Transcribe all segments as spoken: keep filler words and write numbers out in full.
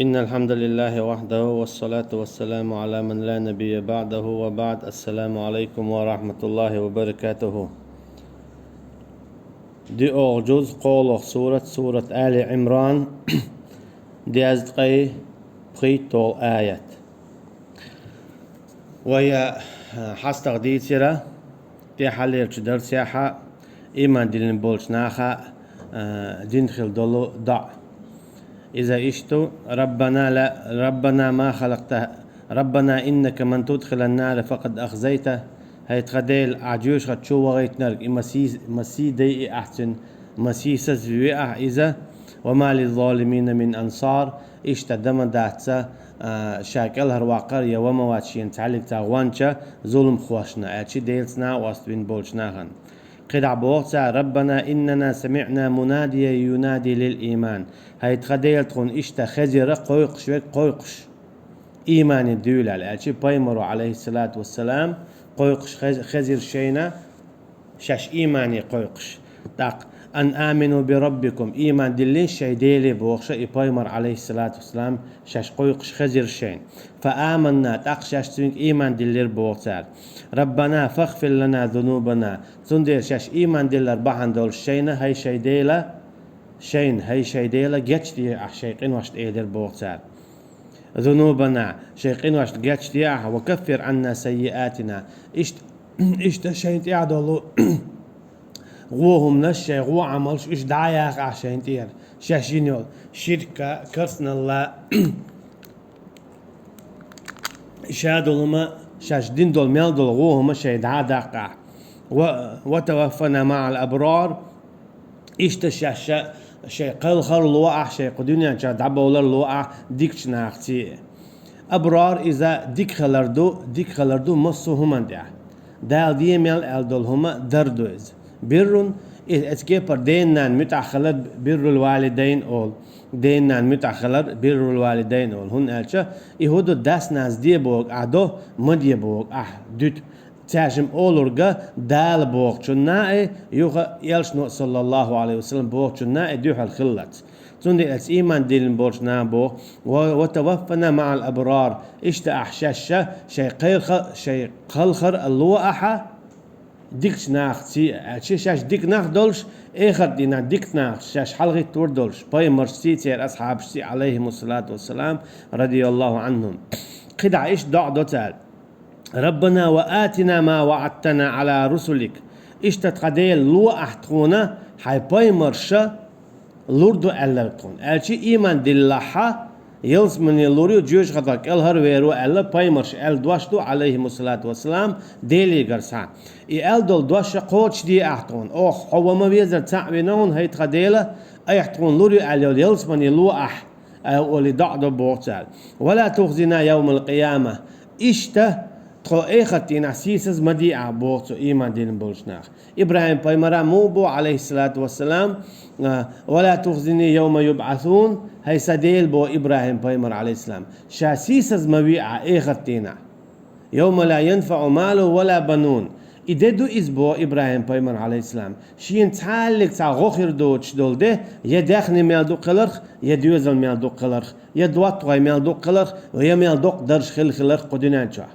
إن الحمد لله وحده والصلاة والسلام على من لا نبي بعده وبعد. السلام عليكم ورحمة الله وبركاته. ДоьогӀу жуз, кхоалгӀа сурат, сурат Али Ӏимран, дезткъеи пхийтталгӀа аят. Вай хьастагӀа дийцира тӀехьалерчу дарсехь иман диллина болчу наха, а, дина хила долу доӀа. Иза иштта: «Раббана ла, Раббана ма халакъта, Раббана иннака ман тудхилан нара факъад ахзайта». ХӀай тхан Дела, ахь жоьжахати чу вахийтинарг, и масий, масий дайи ахь цуьнан, масийсаза ве ахь иза, «ва ма лиззалимина мин ансар», иштта дан ма дац, а, ша кӀелхьарваккхар я ван ма вац шена цхьаьллиг цхьа гӀонча зуламхошна, аьлча Делаца накъост вина болчу нахана. КхидӀа боху цара: «Раббана иннана самиъна мунадиян юнади лил ийман». ХӀай тхан Дела, тхуна иштта хезира кхойкхуш верг кхойкхуш, иймане дуьйлал, аьлча пайхамаро, алейхиссалату вассалам, кхойкхуш хез-, хезира шайна, шаьш иймане кхойкхуш. ТӀаккха: «Ан амину би раббикум», ийман диллина шайн Деле бохуша и пайхамар, алейхиссалату вассалам, шаьш кхойкхуш хезира шайна. «Фа аманна», тӀаккха шаьш цуьнга ийман диллира боху цара. «Раббана фагфир лана зунубана», цундела шаьш ийман диллар бахьана долуш шайна, хӀай шайн Дела, шайна, хӀай шайн Дела, гечде ахь шайн къиношна, элира боху цара. «Зунубана», шайн къиношна гечде ахь, «ва каффир анна саййиатина». Иштта, иштта шайна тӀехь долу гӀо хӀуманаш, шайн гӀо Ӏамалш, уьш дӀа а яха ахь шайна тӀера. Шаьш йина йолу ширка, керстаналла, ша долу хӀума, шаьш дина долу мел долу гӀо хӀума шайн дӀа а даккха ахь. «Ва, ва таваффана маъал абрар». Иштта шаьш ша, шайн кхелхар ло ахь, шайн кху дуьнен чохь дӀабовлар ло ахь дикачу нахаца. Абрар иза дика хилар ду, дика хилар ду массо а хӀуманна тӀехь. Дала де мел аьлла долу хӀума дар ду иза. Биррун, и, эцу кепара ден-нан муьтӀахь хилар биррул валидайн олу. Ден-нан муьтӀахь хилар биррул валидайн олу. ХӀунда аьлча и хӀун ду, дас-нанас де бохург ахь до, ма де бохург ахь дуьту. Цаьршимма олург Дала бохучунна а, юха элчано, саллаллаху алейхи ва саллям, бохучунна а дуьхьал хиллалц. Цундела эцу ийман диллина болчу наха боху: «Ва, ва таваффана маъал абрар». Иштта ахь шаьш ша, шайн кхелха-, шайн кхелхар а ло ахьа дикачу нахаца, аьлча шаьш дика нах долуш, эхарт дийнахь дика нахаца шаьш хьалагӀиттор долуш, пайхамаршций, церан асхьабашций, алейхимуссалату вассалам, радияллаху анхум. КхидӀа иштта доӀа до цара: «Раббана ва атина ма ваъадтана ала русулик». Иштта тхан Дела, ло ахь тхуна хьайн пайхамарша лур ду аьлларг тхуна. Аьлча ийман диллахьа, ялсамане лур ю, жоьжахатех кӀелхьарвер ву аьлла, пайхамарша аьлла дош ду, алейхимуссалату вассалам, Делегара схьа. И аьлла долу дош кхочушде ахь тхуна. Оха хьо ван ма везар цхьаъ вина хьуна, хӀай тхан Дела, айхьа тхуна лур ю аьлла йолу ялсамане ло ахь, олий доӀа до боху цара. «Ва ла тухзина явмал къияма». Иштта тхо эхарт дийнахь сийсаз ма де ахь боху цу ийман диллина болчу наха. ИбрахӀим пайхамара муха боху, алейхиссалату вассалам, а: «Ва ла тухзини явма юбъасун», хӀай сан Дела, боху ИбрахӀим пайхамара, алейхиссалам, ша сийсаз ма ве ахь эхарт дийнахь. «Явма ла янфаъу малу ва ла банун». И де ду иза, боху ИбрахӀим пайхамара, алейхиссалам, шена цхьаьллиг цхьа гӀо хир доцуш долу де, я даьхни мел дукха хиларх, я доьзал мел дукха хиларх, я доттагӀий мел дукха хиларх, я мел доккха дарж хила хиларх кху дуьнен чохь.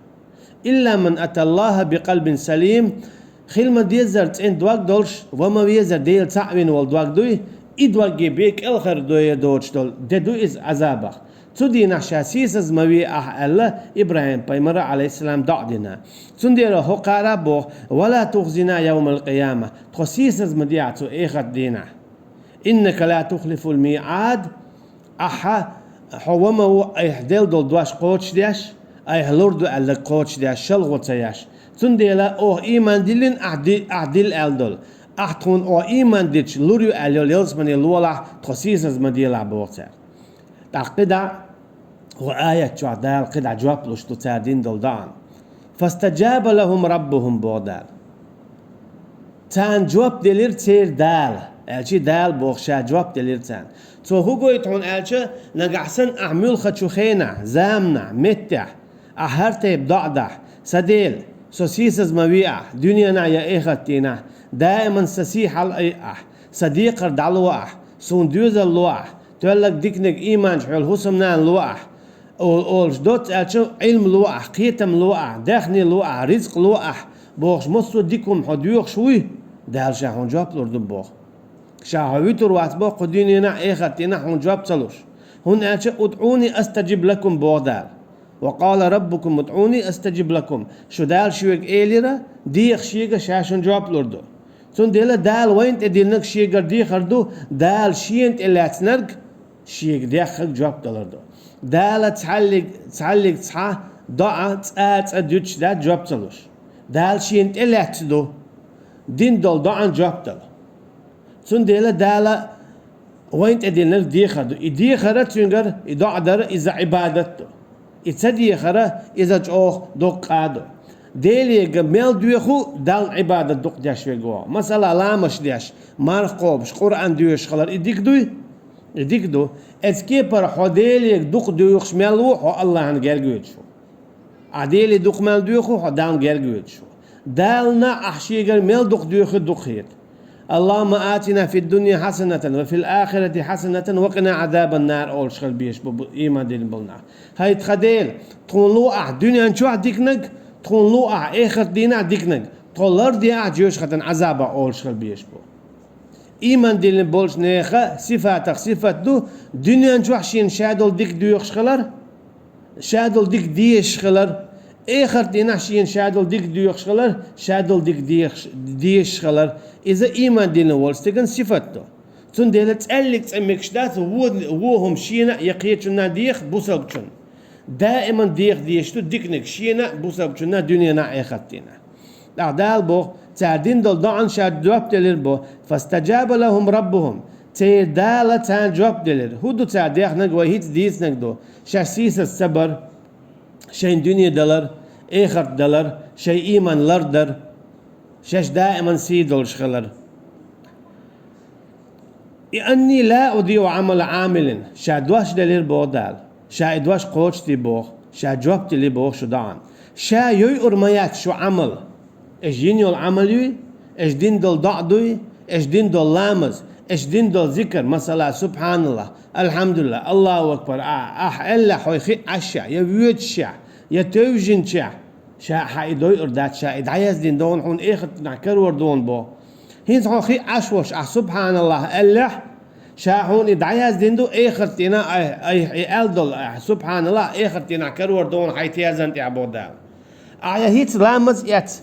«Илла ман аталлаха би къалбин салим». Хила ма деззара цӀена дог долуш, ван ма везара Дела цхьаъ вина волу дог дуй, и доггий бен кӀелхьардойр доцуш долу де ду иза Ӏазабах. Цу дийнахь ша сийсаз ма ве ахь аьлла, ИбрахӀим пайхамара, алейхиссалам, доӀа дина. Цундела хӀокхара а боху: «Ва ла тухзина явмал къияма», тхо сийсаз ма де ахь цу эхарт дийнахь. «Иннака ла тухлифул миъад», ахьа, хьо ван ма ву, айхьа делла долу дош кхочушдеш, айхьа лур ду аьлларг кхочушдеш, шалгӀо ца еш. Цундела оха ийман диллина ахь ди-, ахь дилла аьлла долу. Ахь тхуна оха ийман дича лур ю аьлла йолу ялсамане лолахь, тхо сийсаз ма делахь, боху цара. ТӀаккха кхидӀа, хӀокху аят чохь Дала кхидӀа жоп луш ду цара дина долу доӀан. «Фастаджаба лахум раббухум», боху Дала. Царна жоп делира церан Дала, аьлча Дала боху ша жоп делира царна. Цо хӀун гойту хьуна аьлча, нагахь санна ахь муьлххачу хенахь, заманахь, меттехь, ахь хӀара тайпа доӀа дахь: «Сан Дела, со сийсаз ма ве ахь, дуьненахь я эхарт дийнахь, даиман сан сий хьалаайъа ахь, сан декхар дӀало ахь, суна доьзал ло ахь, Тоьллаг диканиг ийман чу хьоьлу хӀусамнана ло ахь, о-, олуш доцца аьлча, Ӏилма ло ахь, кхетам ло ахь, даьхни ло ахь, ризкъ ло ахь, бохуш массо а дика хӀума хьо доьхуш вуй, Дала ша хьуна жоп лур ду боху. Ша хьо вуьтур вац боху кху дуьненахь а, эхарт дийнахь а хьуна жоп ца луш. ХӀунда аьлча, «ادعوني أستجب لكم», боху Дала. «وقال ربكم ادعوني أستجب لكم». Шу Дала шуьга элира, деха шега, ша шуна жоп лур ду. Цундела Дала вайна тӀе диллинарг шегара дехар ду, Дала шена тӀе лаьцнарг шега деххарг жоп далар ду. Дала цхьаллиг, цхьаллиг цхьа доӀа цкъа а цкъа дуьтуш дац жоп ца луш. Дала шена тӀе лаьцна ду, дина долу доӀан жоп дала. Цундела Дала вайна тӀе диллинарг дехар ду. И дехар а цуьнгара, и доӀа дар а иза Ӏибадат ду. И ца дехара иза чӀогӀа доккха къа ду. Делега мел доьху Далла Ӏибадат дукха деш верг ву. Масала, ламазаш деш, марха кхобуш, Къуръан доьшуш хилар, и дика дуй? И дика ду. Эцу кепара хьо Делега дукха доьхуш мел ву, хьо Аллахьна герга воьдуш ву. Ахь Деле дукха мел доьху, хьо Дална герга воьдуш ву. Дална ахь шегара мел дукха доьху, дукха хета. «اللهم آتنا في الدنيا حسنة وفي الآخرة حسنة وقنا عذاب النار», олуш хила безаш бу, бу ийман дина болу нах. ХӀай тхан Дела, тхуна ло ахь дуьнен чохь диканиг, тхуна ло ахь эхарт дийнахь диканиг, тхо ларде ахь жоьжахатан Ӏазабах, олуш хила безаш бу. Ийман диллина болчу нехан сифатах сифат ду, дуьнен чохь шена ша долу дика доьхуш хилар, ша долу дика дезаш хилар, эхарт дийнахь шена ша долу дика доьхуш хилар, ша долу дика дехаш, дезаш хилар. Иза ийман диллина волу стеган сифат ду. Цундела цӀаьллиг цӀа мегаш дац вон, вон хӀума шена а я кхечунна деха бусалбачунна. Даиман деха дезаш ду диканиг шена а, бусалбачунна а, дуьненахь а, эхарт дийнахь. ТӀаккха Дала боху, цара дина долу доӀан ша жоп делира боху: «فاستجاب لهم ربهم». Церан Дала царна жоп делира. ХӀун ду цара дехнарг, вай хӀинца дийцинарг ду. Шаьш сийсаз ца бар, шайна дуьне далар, эхарт далар, шайн ийман лардар, шаьш даиман сий долуш хилар. «أني لا أضيع عمل عامل». Ша дош делира боху Дала. Ша и дош кхочушдий боху. Ша жоп дели боху шу доӀан. Ша йойур ма яц шу Ӏамал. Эш йина йолу Ӏамал юй, эш дина долу доӀа дуй, эш дина долу ламаз, эш дина долу зикр, масала, субхьаналлахь, алхьамдулиллахь, Аллаху акбар, а-, ахь аьлла хьой хиъ Ӏаш ша, я воьдуш ша, я тевжина ша. Ша хьан и дойур дац, ша и дӀаяздина догӀун хьуна эхарт дийнахь карор догӀун боху. ХӀинца хьо хиъ Ӏаш волуш, ахь субхьаналлахь аьллехь, ша хьуна и дӀаяздина ду эхарт дийнахь, ай, ай, и аьлла долу, ахь субхьаналлахь, эхарт дийнахь карор догӀун хьайн терзан тӀехь боху Дала. Ахь я хӀинца ламаз эц,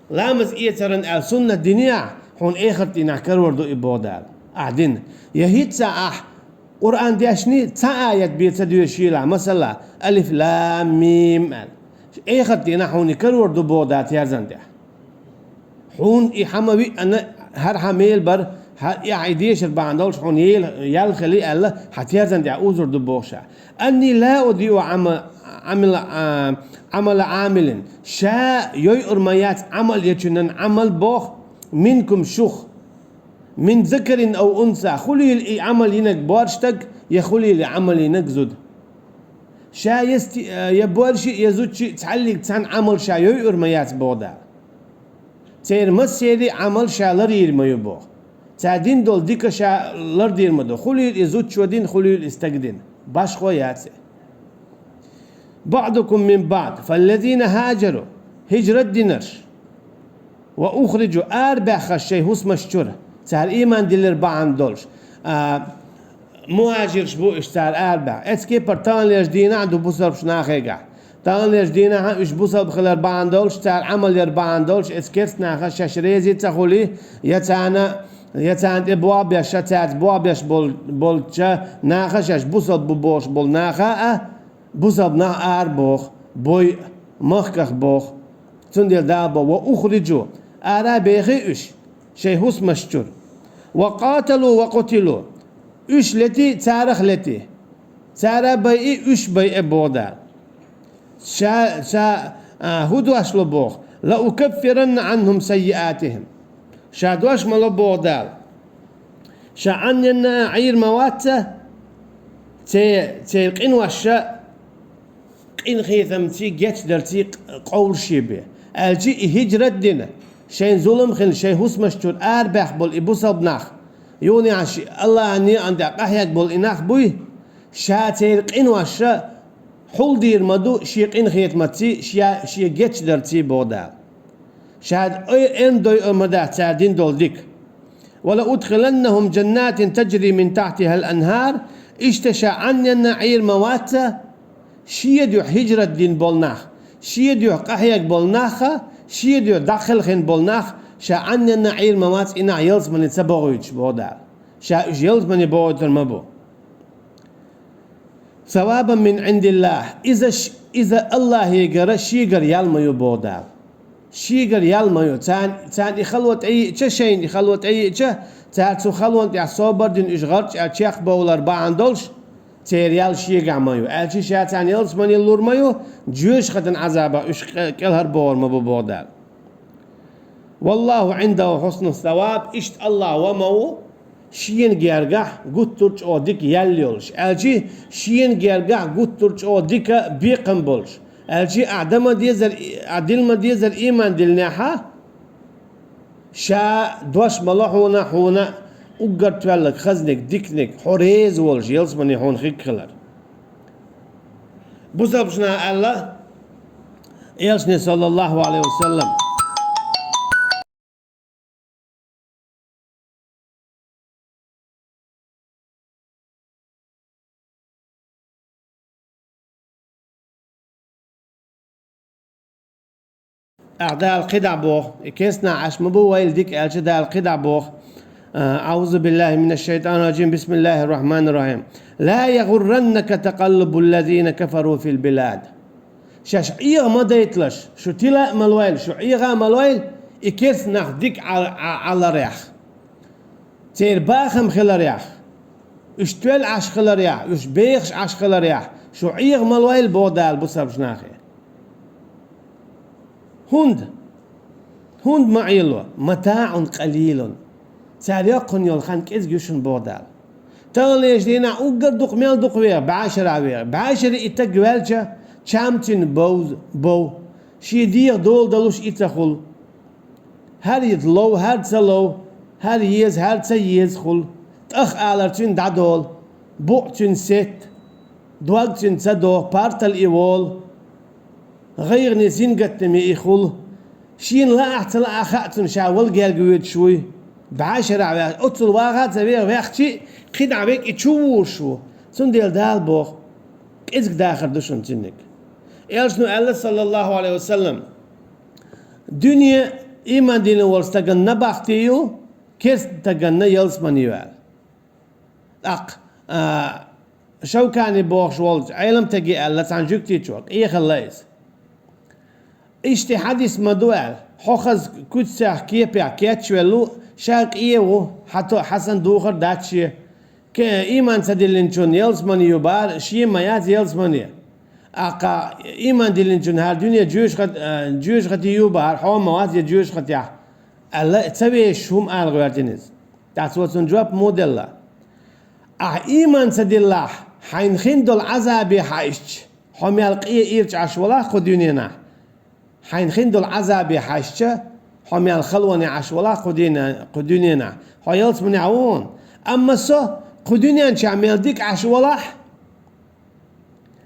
ламаз эцаран аьлла суннат динехь, хьуна эхарт дийнахь карор ду и боху Дала. Ахь дина. Я хӀинца ахь Къуръан дешний, цхьа аят бен ца доьшийла, масала, алиф, лам, мим аьлла. Эхарт дийнахь хьуна и карор ду боху Дала терзан тӀехь. Хьуна и хьан ма виъана, хӀара хьан мел бар, хьан и ахь и дешар бахьана долуш, хьуна ел-, ял хили аьлла, хьан терзан тӀехь узур ду боху ша. «أني لا أضيع عم-, عمل, а, عمل عامل». Ша йойур ма яц Ӏамал ечунан Ӏамал боху, «منكم», шух. «من ذكر أو أنثى», хуьлийла и Ӏамал йинарг боьрша стаг, я хуьлийла и Ӏамал йинарг зуда. Ша я сти-, я боьрши, я зудчи цхьаллиг цхьана Ӏамал ша йойур ма яц боху Дала. Церан массеран Ӏамал ша ларйийр ма ю боху. Цара дина долу дика ша лардийр ма ду. Хуьлийла и зудчо дина, хуьлийла и стага дина. Башхо яц и. «بعضكم من بعض، فالذين هاجروا», хӀижрат динарш, «وأخرجوا», арабаьхнарш шайн хӀусамаш чуьра, цара ийман диллар бахьана долуш. А, мухӀажирш бу уьш, цара арабаьхна. Эцу кепара таханлерчу дийнахь а ду бусалбачу нахегахь. Таханлерчу дийнахь а уьш бусалба хилар бахьана долуш, цара Ӏамал яр бахьана долуш, эцу керста наха шаьш рези ца хуьлий, я царна, я царна тӀе болх беш, ша цаьрца болх беш бол-, болча наха шаьш бусалба бу бохуш болу наха а, бусалба нах ара боху, бой махках боху. Цундела Дала боху: «وأخرجوا», ара а бехий уьш шайн хӀусамаш чуьра. «وقاتلوا وقتلوا», уьш лети, царах лети. Цара байи, уьш байи боху Дала. Ша, ша, а, хӀун дош ло боху? «لأكفرن عنهم سيئاتهم». Ша дош ма ло боху Дала. Ша Ӏанненна а Ӏийр ма вац, церан, церан къинош ша къинхетамций, гечдарций къовлуш бен. Аьлча и хӀижрат дина, шайн зулам хилла, шайн хӀусамаш чуьра арабаьхна болу и бусалба нах, Юха а ши-, Аллахьан некъан тӀехь къахьег болу и нах буй, ша церан къинош хьулдийр ма ду, шен къинхетамаций, ша, шен гечдарций, боху Дала. Ша ой-, эн дой ма дац цара дина долу дика. «Ва ла удхиланнахум джаннатин таджри мин тахьтихал анхар», иштта ша Ӏанненна Ӏийр ма вац, шен дуьхьа хӀижрат дина болу нах, шен дуьхьа къахьег болу нах, шен дуьхьа дӀакхелхина болу нах, ша Ӏанненна Ӏийр ма вац, и нах ялсамане ца бохуьйтуш, боху Дала. Ша уьш ялсамане бохуьйтур ма бу. «Савабан мин Ӏиндиллахь». Иза ш-, иза Аллахьегара, шегара ял ма ю, боху Дала. Шегара ял ма ю. Царна, царна и хало тӀееъча, шайна и хало тӀееъча, цара цу халонна тӀехь собар дина уьш гӀарчӀ а чекхбовлар бахьана долуш, церан ял шегахь ма ю. Аьлча ша царна ялсамане лур ма ю, жоьжахатин Ӏазабах уьш кӀе-, кӀелхьарбохур ма бу, боху Дала. «Валлаху Ӏиндаху хьусну саваб», иштта Аллахь ва ма ву, шена гергахь гуттар а чӀогӀа дика ял йолуш, аьлча шена гергахь гуттар а чӀогӀа дика бекхам болуш, аьлча ахь дан ма дезара, ахь дина ма дезара ийман диллинехь а, ша дош ма ло хьуна, хьуна уггар тоьлларг, хазниг, диканиг, хьо реза волуш ялсамане хьуна хиг хилар. Бусалбачунна аьлла Элчане, саллаллаху Ӏалайхи ва саллам. Ахь Дала кхидӀа боху, и керстанах Ӏаш ма бу вайла дика аьлча, Дала кхидӀа боху: «АӀузу биллахи минаш шайтанир раджим, бисмиллахир рахманир рахим. Ла ягӀурраннака такъаллубул лазина кафару фил билад». Шаьш Ӏеха ма дайталаш, шу тила а ма лойла, шу Ӏеха а ма лойла, и керстанах дика Ӏа-, Ӏа-, Ӏаларехь. Церан бахам хиларехь, уьш тоьлла Ӏаш хиларехь, уьш бехаш Ӏаш хиларехь, шу Ӏеха ма лойла, боху Дала бусалбачу нахе. ХӀунда? ХӀунда ма Ӏело? «МатаӀун къалилун». Цара йоккхун йолу хан кӀезиг ю шуна, боху Дала. Таханлерчу дийнахь уггар дукха мел дукха веха, бӀешарахь веха. БӀешаре и таг ваьлча, чам цуьнан бовза, бов. Шен дегӀан дола далуш и ца хуьлу. ХӀара иза лов, хӀара ца лов, хӀара еза, хӀара ца еза хуьлу. ТӀах алар цуьнан дӀадолу, буӀ цуьнан сетта, дог цуьнан ца доху, партал и волу. ГӀайгӀане, сингаттаме и хуьлу. Шена лаахь а ца лаахь а хаьа цунна ша вала герга воьдуш вуй. БӀешарахь ваьхча, оццул ваха а ца веха, ваьхча а, кхидӀа верг и чу вузуш ву. Цундела Дала боху: «КӀезиг дахар ду шуна цуьнниг». Элчано аьлла, саллаллаху Ӏалайхи ва саллам: «Дуьне ийман дина волу стаганна набахти ю, керста стаганна ялсамане ю», аьлла. ТӀаккха, а, Шавкани бохуш волчу Ӏеламстаге аьлла цхьана жуьгтичо, къехалла иза. Иштта хьадис ма ду аьлла, хьо хаза куьцах, кепехь кечвелла ву, ша къе ву, хьан то-, хьан санна духар дац шен. Ке-, ийман ца диллинчунна ялсамане ю бахар, шен ма яц ялсамане. Аккха ийман диллинчунна хӀара дуьне жоьжахат-, а, жоьжахате ю бахар, хьо ма вац я жоьжахатехь, аьлла, ца вешаш хӀума ала гӀоьртина иза. ТӀаккха цо цунна жоп муха делла? Ахь ийман ца диллахь, хьайна хин долу Ӏазабе хьаьжча, хьо мел къе ирча Ӏаш валахь кху дуьненахь. Хьайна хин долу Ӏазабе хьаьжча, хьо мел халоне Ӏаш валахь кху дийна-, кху дуьненахь. Хьо ялсаманехь ву хьуна. Амма со кху дуьнен чохь мел дика Ӏаш валахь,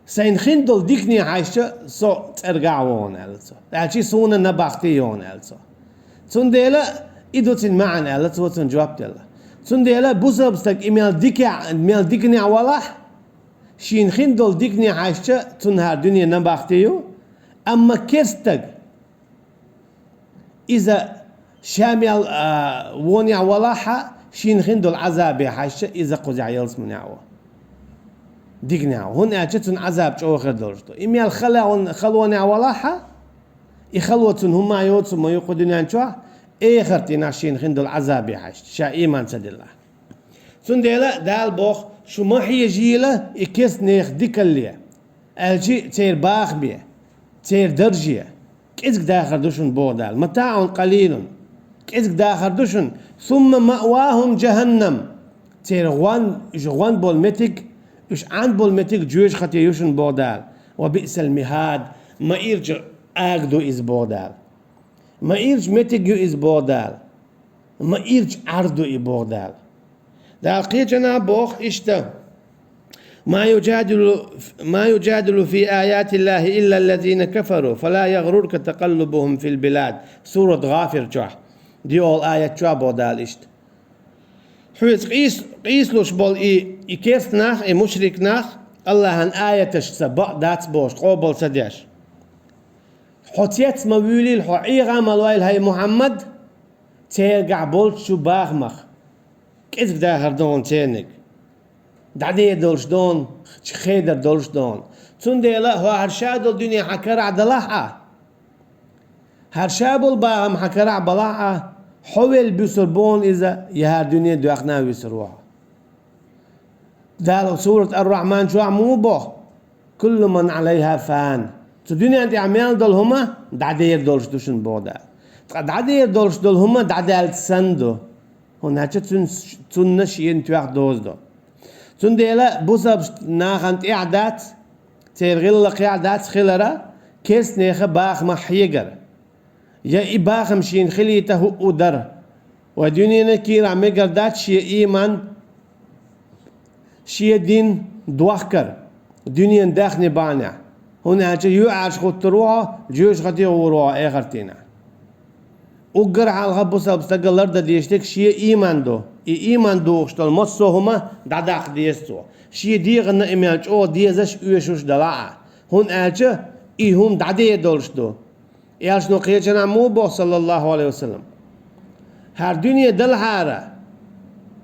сайна хин долу дикане хьаьжча, со цӀергахь ву хьуна, аьлла цо. Аьлча суна набахти ю хьуна, аьлла цо. Цундела и ду цуьнан маьӀна, аьлла цо цунна жоп делла. Цундела бусалба стаг и мел дикехь, мел диканехь валахь, шена хин долу дикане хьаьжча, цунна хӀара дуьне набахти ю, амма керста стаг, иза ша мел, а, вонехь валахь а, шена хин долу Ӏазабе хьаьжча, иза кхузахь ялсаманехь ву. Диканехь ву. ХӀунда аьлча цунна Ӏазаб чӀогӀа хир долуш ду. И мел халонехь валахь а, и хало цунна хӀумма а йоцу ма ю кху дуьнен чохь, эхарт дийнахь шена хин долу Ӏазабе хьаьжча, ша ийман ца диллахь. Цундела Дала боху: «Шу ма хьежийла и керстанех дикалле, аьлча церан бахаме, церан дарже. КӀезиг дахар ду шуна», боху Дала. «МатаӀун къалилун». КӀезиг дахар ду шуна. «Сумма маъвахум джаханнам». Церан гӀон, уьш гӀон болу меттиг, уьш Ӏан болу меттиг жоьжахате ю шуна, боху Дала. «Ва биъсал михад». Ма ирча ага ду иза, боху Дала. Ма ирча меттиг ю иза, боху Дала. Ма ирча Ӏар ду и, боху Дала. Дала кхечанхьа боху иштта: «ما يجادل ما يجادل في آيات الله إلا الذين كفروا فلا يغررك تقلبهم في البلاد». Сурат ГӀафир чохь, диъолу аят чохь боху Дала иштта. Хьоьца къийс-, къийсалуш болу и, и керста нах, и мушрик нах Аллахьан аяташца бакъ дац бохуш, къобал ца деш. Хьо цец ма вуьйлийла, хьо Ӏеха а ма лойла, хӀай Мухьаммад, цаьргахь болчу бахамах. КӀезиг дахар ду хьуна церниг. ДӀадер долуш ду хьуна, хедар долуш ду хьуна. Цундела хьо хӀара ша долу дуьне хьан карахь далахь а, хӀара ша болу бахам хьан карахь балахь а, хьо велла буьсур бу хьуна иза, я хӀара дуьне доьхна а вуьсур ву хьо. Дала сурат Ар-Рахьман чохь муха боху: «كل من عليها فان». Цу дуьнен тӀехь мел долу хӀума дӀадер долуш ду шуна, боху Дала. Ткъа дӀадер долуш долу хӀума дӀадаьллачу санна ду, хӀунда аьлча цуьнан, цунна шена тоьхна доза ду. Цундела бусалба нахана тӀехь дац, церан гӀиллакхехь дац хилара керста нехан бахамах хьегар. Я и бахам шена хилийта хӀуъу дара. Вай дуьненан кийрахь мегар дац шен ийман, шен дин дохкар дуьненан даьхни бахьанехь, хӀунда аьлча юьхьӀаьржа хӀуттур ву хьо, жоьжахате гӀур ву хьо эхарт дийнахь. Уггар хьалха бусалба стага лардан дезаш дерг шен ийман ду. И ийман духуш долу массо а хӀума дӀадаккха деза цо, шен дегӀана и мел чӀогӀа дезаш, оьшуш далахь а, хӀунда аьлча и хӀума дӀадер долуш ду. Элчано кхечанхьа муха боху, саллаллаху Ӏалайхи ва саллам: «ХӀара дуьне далахьара,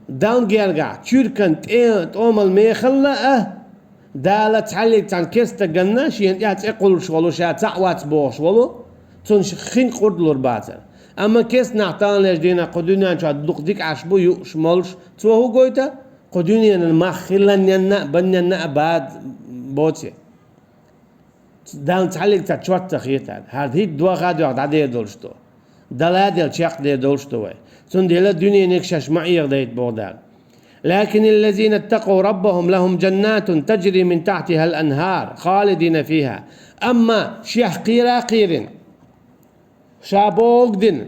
Далла гергахь чуьркан тӀе-, тӀомал мехалла а, Дала цхьаьллиг цхьана керста стаганна шена тӀехь цӀе кхуллуш волу, ша цхьаъ вац бохуш волу, цунна ш-, хин къурд лур бацара. Амма керста нах таханлерчу дийнахь кху дуьнен чохь дукха дика Ӏаш бу, юуш, молуш, цо хӀун гойту? Кху дуьненан мах хиланненна а, банненна а бада боций». Далла цхьаьллиг цхьа чот ца хетара. ХӀара хӀитта доха а доьхна дӀадер долуш ду. Дала а делла чекхдер долуш ду вай. Цундела дуьнениг шаьш ма Ӏехадайта, боху Дала. «لكن الذين اتقوا ربهم لهم جنات تجري من تحتها الأنهار خالدين فيها». Амма шех кхера а кхерина, ша бохург дина,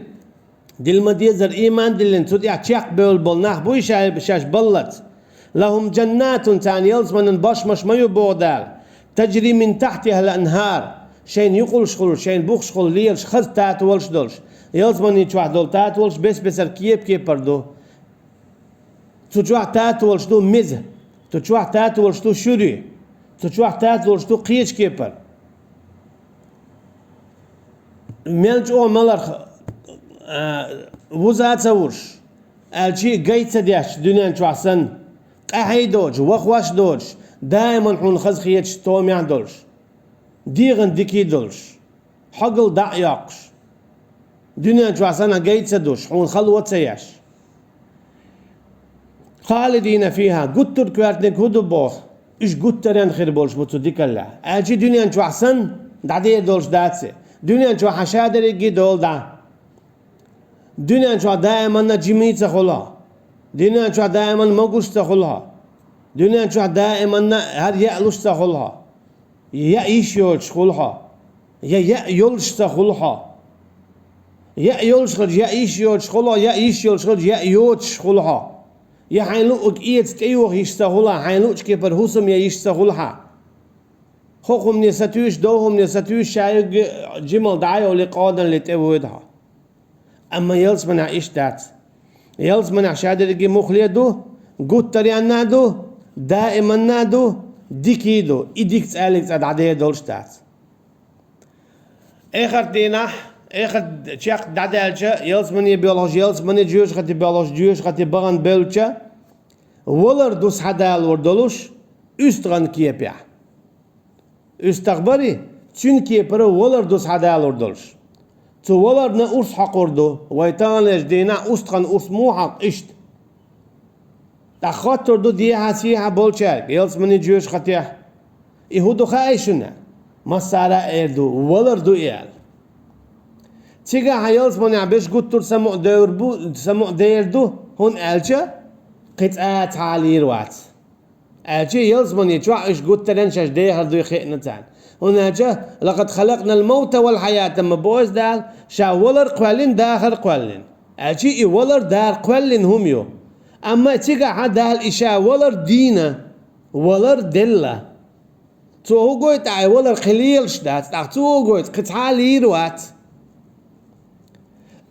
дилла ма-деззара ийман диллина, цу тӀехь чекхбевлла болу нах буй ша-, шаьш баллалц. «لهم جنات», царна ялсаманин бошмаш ма ю, боху Дала, «تجري من تحتها الأنهار», шайна юкъалш хуьлуш, шайна бухаш хуьлуш лелаш, хаза татолаш долуш. Ялсамани чохь долу татолаш бес-бесара кеп-кепара ду. Цу чохь татолаш ду меза, цу чохь татолаш ду шуьри, цу чохь татолаш ду кхечу кепара. Мел чӀогӀа маларх, а, вуза а ца вуш, аьлча а гай ца деш дуьнен чохь санна, къаьхьий доцуш, вахош доцуш, даиман хьуна хазахеташ томехь долуш, дегӀан дикий долуш, хьогал дӀа а йоккхуш, дуьнен чохь санна гай ца душ, хьуна хало ца еш. «خالدين فيها», гуттар а коьртаниг хӀун ду боху? Уьш гуттаренна хир болуш бу цу дикаллехь. Аьлча а дуьнен чохь санна дӀадер долуш дац и. Дуьнен чохь хьан ша дерриге а долу дӀа. Дуьнен чохь даиманна жимий ца хуьлу хьо. Дуьнен чохь даиманна могуш ца хуьлу хьо. Дуьнен чохь даиманна хӀара яа луш ца хуьлу хьо. Я яа йиш йоцуш хуьлу хьо, я яа йолуш ца хуьлу хьо. Яа йолуш хилча, яа йиш йоцуш хуьлу хьо, яа йиш йолуш хилча, яа йоцуш хуьлу хьо. Я хьайн луъург эца тӀейоха йиш ца хуьлу хьан, хьайн луъучу кепара хӀусам ян йиш ца хуьлу хьан. ХӀокху хӀумане сатуьйсуш, доху хӀумане сатуьйсуш, ша юьгга жималла дӀа а йовлий, къоналле тӀевоьду хьо. Амма ялсаманехь иштта дац. Ялсаманехь ша дерриге а муххале а ду, гуттаренна а ду, даиманна а ду, дикий а ду. И дика цкъа а, лиг цкъа а дӀадер долуш дац. Эхарт дийнахь, эхарт чекх дӀадаьлча, ялсамане боьлхуш, ялсамане, жоьжахате боьлхуш, жоьжахате бахана бевлча, валар ду схьадалор долуш уьстагӀан кепехь. УьстагӀ барий, цуьнан кепара валар ду схьадалор долуш. Цу валарна урс хьокхур ду, вай таханлерчу дийнахь устагӀан урс муха хьокху иштта. ТӀаккха хоттур ду дехьа-сехьа болчаьрга, ялсамани, жоьжахатехь: «И хӀун ду хаьий шуна?» Массара а эр ду: «Валар ду и», – аьлла. Цигахь хьан ялсаманехь берш гуттар а самукъа девр бу, самукъа дер ду, хӀунда аьлча кхин цкъа а цхьа а лийр вац. Аьлча а ялсамани чохь уьш гуттаренна шаьш дехар дуй хиъна царна. ХӀунда аьлча: «لقد خلقنا الموت والحياة», ма боху Дала, ша валар а кхоьллина, дахар а кхоьллина. Аьлча а и валар, дахар кхоьллина хӀума ю. Амма цигахьа Дала и ша валар дийна, валар делла. Цо хӀу гойту, ахь валар кхин лелаш дац, тӀаккха цо хӀу гойту, кхин цхьа а лийр вац.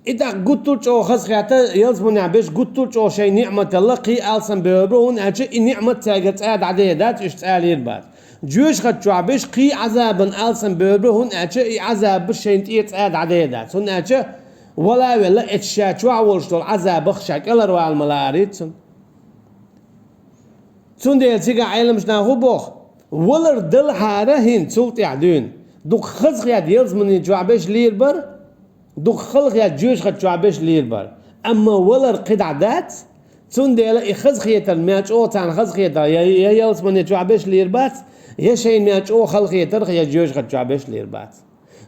И тӀаккха гуттар а чӀогӀа хазахетта, ялсаманехь берш гуттар а чӀогӀа шайн ниӀматалла кхин алсам бевр бу, хӀунда аьлча и ниӀмат цаьргара цкъа а дӀадер дац, уьш цкъа а лийр бац. Жоьжахати чохь берш кхин Ӏазабан алсам бевр бу, хӀунда аьлча и Ӏазабаш шайна тӀера цкъа а дӀадер дац, хӀунда аьлча вала а велла, эцу ша чохь волуш долу Ӏазабах ша кӀелхьарвала ма лаарийту цунна. Цундела цигахь Ӏеламчу наха хӀу боху? Валар далхьара хӀинца цул тӀаьхьа дуьйна дукха хазахетта ялсамани чохь берш лийр бара, дукха хазахетта жоьжахати чохь берш лийр бара. Амма валар кхидӀа дац, цундела и хазахетар мел чӀогӀа царна хазахетар я, я ялсамани чохь берш лийр бац, я шайна мел чӀогӀа халахетарх я жоьжахати чохь берш лийр бац.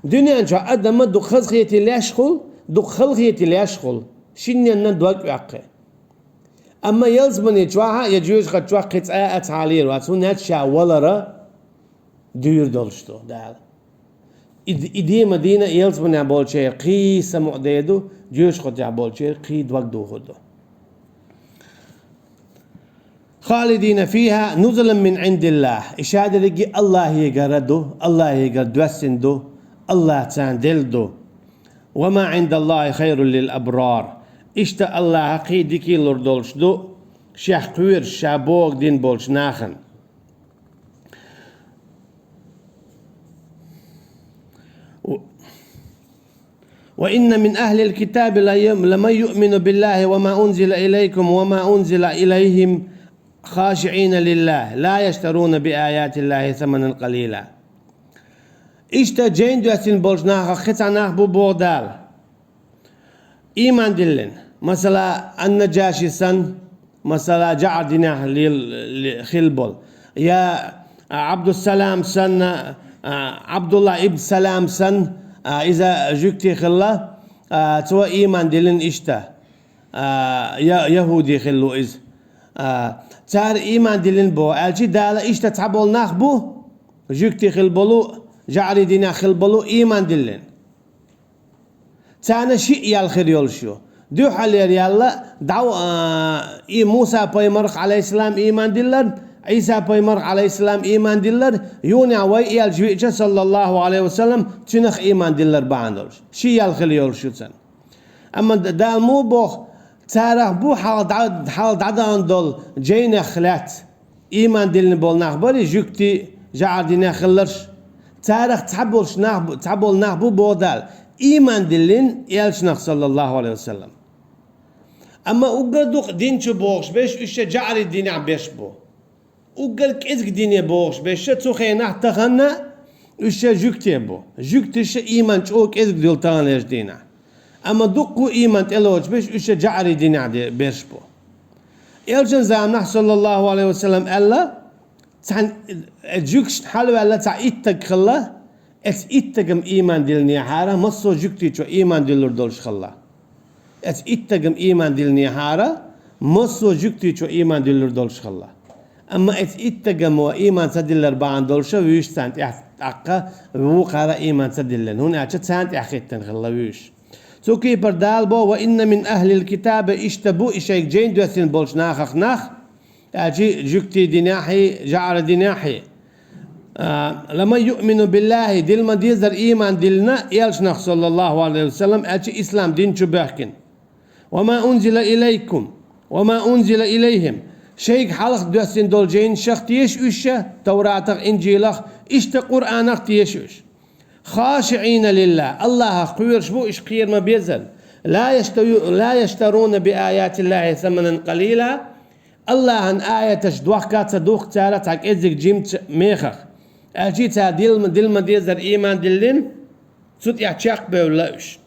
Дуьнен чохь адаман дукха хазахетий леш хуьлу, дукха халахетий леш хуьлу, шинненна дог оьккхий. Амма ялсамани чохь а я жоьжахати чохь кхин цкъа а цхьа лийр вац, хӀунда аьлча ша валара дуьйр долуш ду Дала. И, и дийна дийна ялсаманехь болчеран кхин самукъадер ду, жоьжахатехь болчеран кхин дог духур ду. Халидина фиха нузулан мин Ӏиндиллахь. И ша дерриге Аллахьегара ду, Аллахьегара доьссина ду, Аллахьа царна делла ду. Ва ма Ӏиндаллахьи хайрул лил абрар. Иштта Аллахьа кхин дика лур долуш ду, шех кхоьруш, ша бохург дина болчу нахана. وإن من أهل الكتاب لمن يؤمن بالله وما أنزل إليكم وما أنزل إليهم خاشعين لله لا يشترون بآيات الله ثمنا قليلا. Иштта жайна доьссина болчу нахах кхин цхьа нах бу боху Дала. Ийман диллина, масала, Ан-Наджаши санна, масала, жаӀар динехь лел-, ле-, хилла болу, я, а, Абдуссалам санна, а, Абдулла ибн Салам санна, а, иза жуьгти хилла, а, цо ийман диллина иштта, а, я-, яхӀуди хилла ву иза. А, цара ийман диллина боху, аьлчи Дала иштта цхьаболу нах бу, жуьгти хилла болу, жаӀари динехь хилла болу ийман диллина. Царна шиъ ял хир йолуш ю. Дуьххьалера ял дӀа, а, и Муса пайхамарх, Ӏалайхиссалам, ийман диллар, Ӏийса пайхамарх, Ӏалайхиссалам, ийман диллар, юнехь вай элча виъча, саллаллаху Ӏалайхи ва саллам, цуьнах ийман диллар бахьана долуш. Шиъ ял хир йолуш ю царна. Амма Д-, Дала муха боху, царах бу хьалха дӀа-, хьалха дӀадахана долу жайнех лаьцна. Ийман диллина болу нах барий, жуьгти, жаӀар динехь хилларш. Царах цхьаболуш нах бу, цхьаболу нах бу боху Дала, ийман диллина элчанах, саллаллаху Ӏалайхи ва саллам. Амма уггар дукха дин чу бохуш берш, уьш ша жаӀари динехь берш бу. Уггар кӀезиг дине бохуш берш ша цу хенахь тахана, уьш ша жуьгти бу. Жуьгташа ийман чӀогӀа кӀезиг дуьллу таханлерчу дийнахь. Амма дуккха а ийман тӀелоцуш берш, уьш ша жаӀари динехь де-, берш бу. Элчан заманахь, саллаллаху Ӏалайхи ва саллам, аьлла, цхьана, э, жуьгташна хьалаваьлла цхьа иттаг хилла, эцу иттагам ийман диллинехьара, массо а жуьгти чу ийман диллур долуш хилла. Эцу иттагам ийман диллинехьара, массо а жуьгти чу ийман диллур долуш хилла. Амма эцу иттагамо ийман ца диллар бахьана долуша вуьйш царна тӀехь тӀаккха вукхара ийман ца диллина, хӀунда аьлча царна тӀехь хӀиттина хилла вуьйш. Цу кепара Дала бо: «Ва инна мин ахлил китаби», иштта бу и шайга жайн доьссина болчу нахах нах, аьлчи жуьгти динехьи, жаӀара динехьи. А, «ламан юъмину биллахи», дилма дезар ийман диллина, элчанах, саллаллаху Ӏалайхи ва саллам, аьлчи ислам дин чу баьхкина. «Ва ма унзила илайкум, ва ма унзила илайхим». Шайга хьалха доьссина долу жайнашах теша уьш ша, Тавратах, Инжилах, иштта Къуръанах теша уьш. «Хашиъина лиллах», Аллахах кхоьруш бу, уьш кхера ма беззара. «Ла яштаю-, ла яштаруна би аятиллахи саманан къалила». Аллахьан аяташ дохка ца духку цара цхьа кӀеззиг жимачу мехах. Аьлчи цара дилма, дилма дезар ийман диллина, цу тӀехь чекхбевлла уьш.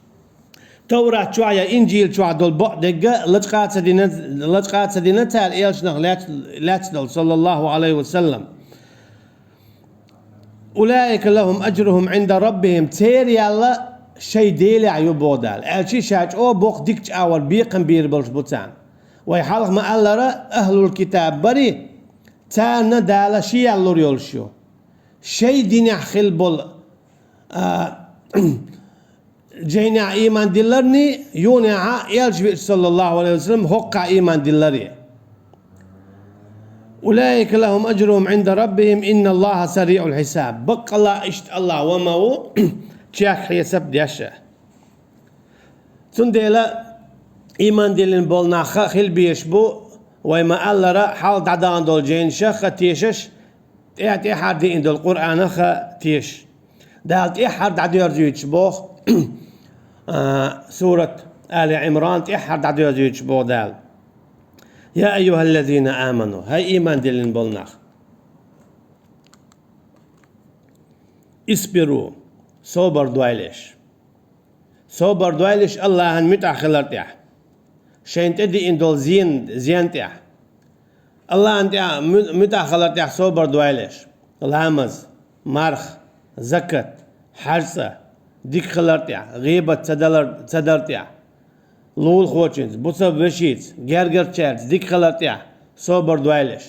Таврат чохь я Инжил чохь долу бакъдерг лачкъа а ца дина, лачкъа а ца дина цара элчанах лаьц-, лаьцна долу, саллаллаху Ӏалайхи ва саллам. «Улаика лахум аджрухум Ӏинда раббихим», церан ял шайн Делехь ю боху Дала. Аьлчи ша чӀогӀа боккха дика чӀагӀвар бекхам бийр болуш бу царна. Вай хьалха ма-аллара, ахлул китаб барий, царна Дала ши ял лур йолуш ю. Шайн динехь хилла болу, а, жайнехь ийман дилларний, юнехьа элча виъча, саллаллаху Ӏалайхи ва саллам, хӀокхахь ийман дилларий. أولئك لهم أجرهم عند ربهم إن الله سريع الحساب. Баккъалла иштта Аллахь ва ма ву, чехка хьесап деш а. Цундела иман диллина болу нах ха хила безаш бу, вай ма-аллара, хьалха дӀадахана долу жайнашха ха тешаш, тӀе-, тӀаьххьара деана долу Къуръанах ха тешаш. Дала тӀаьххьара дӀадоьрзуьйтуш боху, а, сурат Али Ӏимран тӀаьххьара дӀадоьрзуьйтуш боху Дала: «يا أيها الذين آمنوا», хӀай иман диллина болу нах, «اصبروا», собар дойла аш. Собар дойла аш Аллахьан муьтӀахь хилар тӀехь, шайна тӀедеана долу зен, зен тӀехь. Аллахьан тӀехь му-, муьтӀахь хилар тӀехь собар дойла аш. Ламаз, марха, закат, хьаьж цӀа, дика хилар тӀехь, гӀийбат ца далар, ца дар тӀехь, лулахочуьнца, бусалба вешица, гергарчаьрца дика хилар тӀехь собар дойла аш.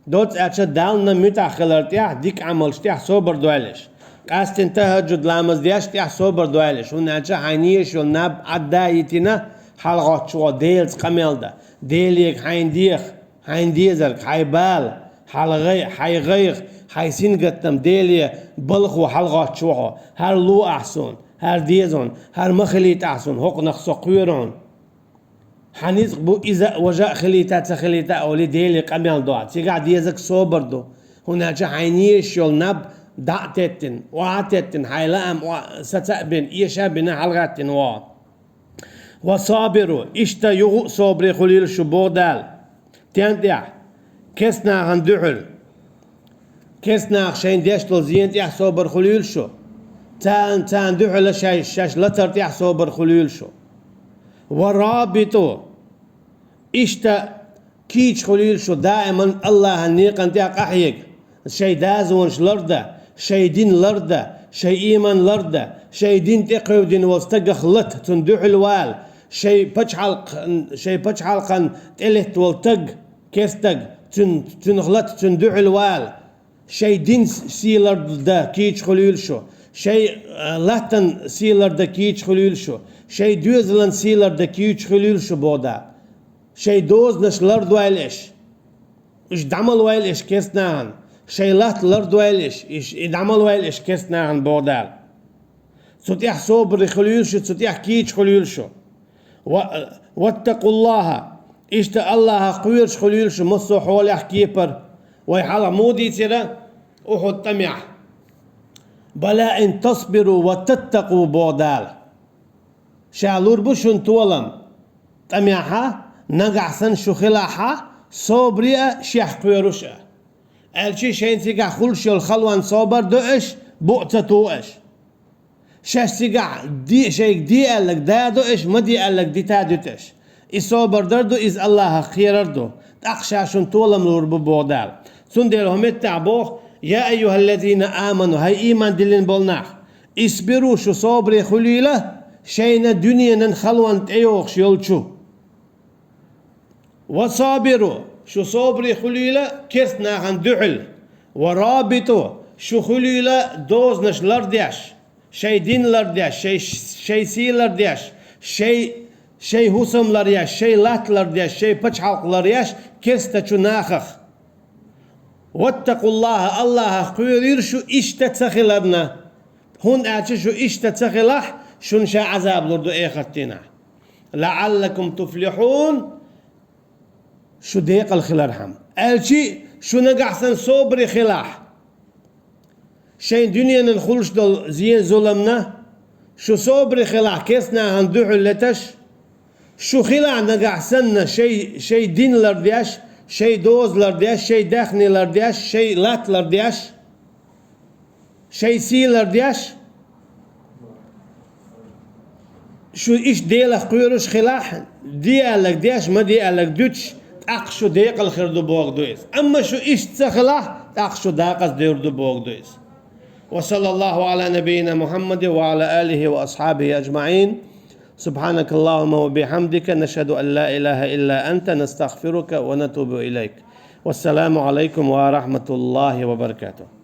Доцца аьлча, Далла муьтӀахь хилар тӀехь, дика Ӏамалш тӀехь собар дойла аш. Къаьстина тахӀажжуд ламаз деш тӀехь собар дойла аш. ХӀунда аьлча хьайна езаш йолу наб Ӏадда йитина, хьалагӀоттуш ву хьо Делаца къамел дан. Делега хьайна деха, хьайна дезарг, хьайн бала, хьалагӀай-, хьайн гӀайгӀа, хьайн сингаттам Деле балхо хьалагӀоттуш ву хьо. ХӀара ло ахь суна, хӀара деза хьуна, хӀара ма хилийта ахь суна, хӀокхунах со кхоьру хьуна. Хьан ницкъ бу иза а, важа а хилийта а, ца хилийта а олий, Деле къамел до. Цигахь дезарг собар ду. ХӀунда аьлча хьайна езаш йолу наб дӀа а теттина, охьа а теттина, хьайн лаам о-, саца а бина, эша а бина, хьалагӀаьттина ву хьо. «وصابروا», иштта юха а собаре хуьлийла шу, боху Дала. Стен тӀехь? Керста нахана дуьхьал. Керста наха шайна деш долу зен тӀехь собар хуьлийла шу. Царна, царна дуьхьал шай, шаьш лацар тӀехь собар хуьлийла шу. «ورابطوا», иштта кийча хуьлийла шу, даиман Аллахьан некъан тӀехь къахьега. Шайн дозанаш лардан, шайн дин лардан, шайн иман лардан, шайн дин тӀекхевдина волу стагах лата, цунна дуьхьал вала, шайн пачхьалкх-, шайн пачхьалкхан тӀелетта волу стаг, керстаг, цуьн-, цуьнах лата, цунна дуьхьал вала. Шайн дин сий лардан кийча хуьлийла шу, шайн, а, латтан сий лардан кийча хуьлийла шу, шайн доьзалан сий лардан кийча хуьлийла шу, боху Дала. Шайн дозанаш лардойла аш. Уьш дӀа ма лойла аш керста нахана. Шайн латта лардойла аш, иш, и дӀа ма лойла аш керста нахана, боху Дала. Цу тӀехь собаре хуьлийла шу, цу тӀехь кийча хуьлийла шу. Ва-, «واتقوا الله», иштта Аллахьах кхоьруш хуьлийла шу массо а хьолехь, кепара. Вай хьалха муха дийцира Ухьуд тӀамехь: «بلى إن تصبروا وتتقوا», боху Дала. Ша лур бу шуна толам тӀамехь, нагахь санна шу хилахь, собаре а, шех кхоьруш а. Аьлча шайна цигахь хуьлуш йолу халонна собар до аш, буъ ца туху аш. Шаьш цигахь де-, шайга де аьлларг да до аш, ма де аьлларг дита дуьту аш. И собар дар ду, иза Аллахьах кхерар ду. ТӀаккха ша шуна толам лур бу, боху Дала. Цундела хӀокху меттехь боху: «يا أيها الذين آمنوا», хӀай иман диллина болу нах, «اصبروا», шу собаре хуьлийла, шайна дуьненан халонна тӀейогӀуш йолчу. «وصابروا», шу собаре хуьлийла керста нахана дуьхьал. «ورابطوا», шу хуьлийла дозанаш лардеш, шайн дин лардеш, шайн, шайн сий лардеш, шайн, шайн хӀусам ларъеш, шайн латта лардеш, шайн пачхьалкх ларъеш керстачу нахах. «واتقوا الله», Аллахьах кхоьрийла шу иштта ца хиларна. ХӀунда аьлча шу иштта ца хилахь, шуна ша Ӏазаб лур ду эхарт дийнахь. «لعلكم تفلحون», шу декъала хилархьама. Аьлча шу нагахь санна собаре хилахь, шайн дуьненан хуьлуш долу зен-зуламна, шу собаре хилахь керста нахана дуьхьал леташ, шу хилахь нагахь санна шайн, шайн дин лардеш, шайн доза лардеш, шайн даьхни лардеш, шайн латта лардеш, шайн сий лардеш, шу иштта Делах кхоьруш хилахь, де аьлларг деш, ма де аьлларг дуьтуш, тӀаккха шу декъала хир ду бохург ду иза. Амма шу иштта ца хилахь, тӀаккха шу декъаза девр ду бохург ду иза. وصلى الله على نبينا محمد وعلى آله وأصحابه أجمعين. سبحانك اللهم وبحمدك، نشهد أن لا إله إلا أنت، نستغفرك ونتوب إليك. والسلام عليكم ورحمة الله وبركاته.